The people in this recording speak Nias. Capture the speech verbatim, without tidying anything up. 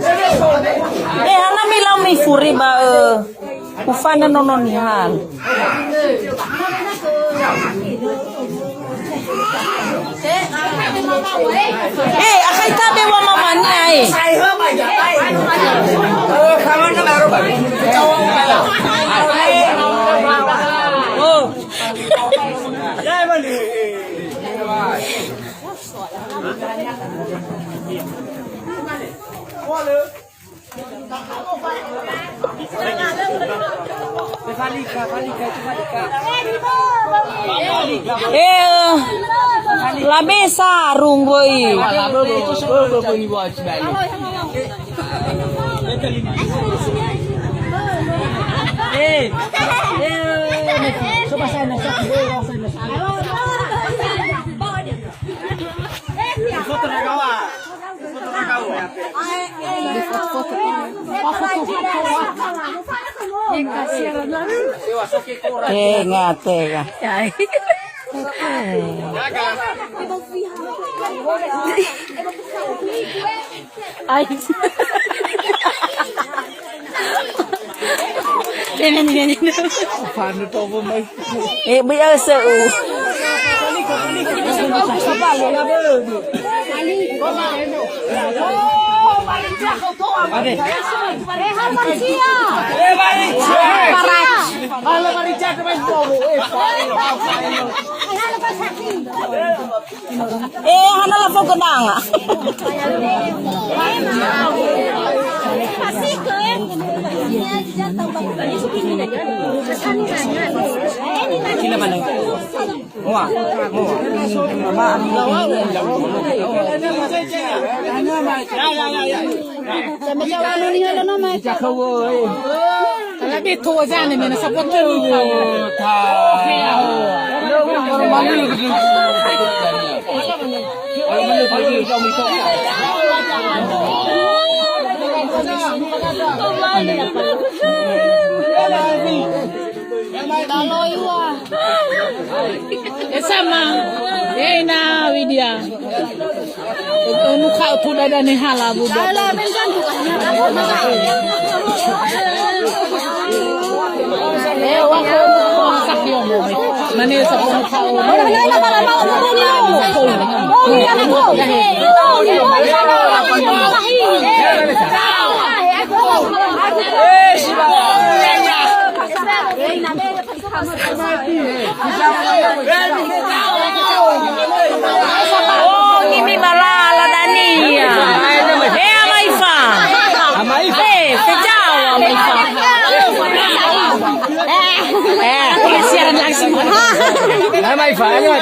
Eh, hana milau mifuri ba, eh, ufana nono nihal. Eh, akai tabe wa mamania, eh. Oh. Eh, labe sarung, woi. Eh, ngate ka. Ai. Bene, bene. Eh, bui au seu. Eh, hana lafo gedanga. Sila mana? Mua, mua. Sama-sama anu ni, halo nama. Jaka, woi. Kalau betul aja nih, mana siapa tahu. Taloi ua. Esama. Eina Widya. Unu kau tu dada ni hala buda. Ala, bencan tu. Eh, wa ko, wa ko, sakio mo. Mane sa ko kau. Oh, ngimi malala dania. Eh, Ama Ifa. Ama Ifa. Eh, fejau Ama Ifa. Eh, siaran langsung. Ama Ifa, ayo.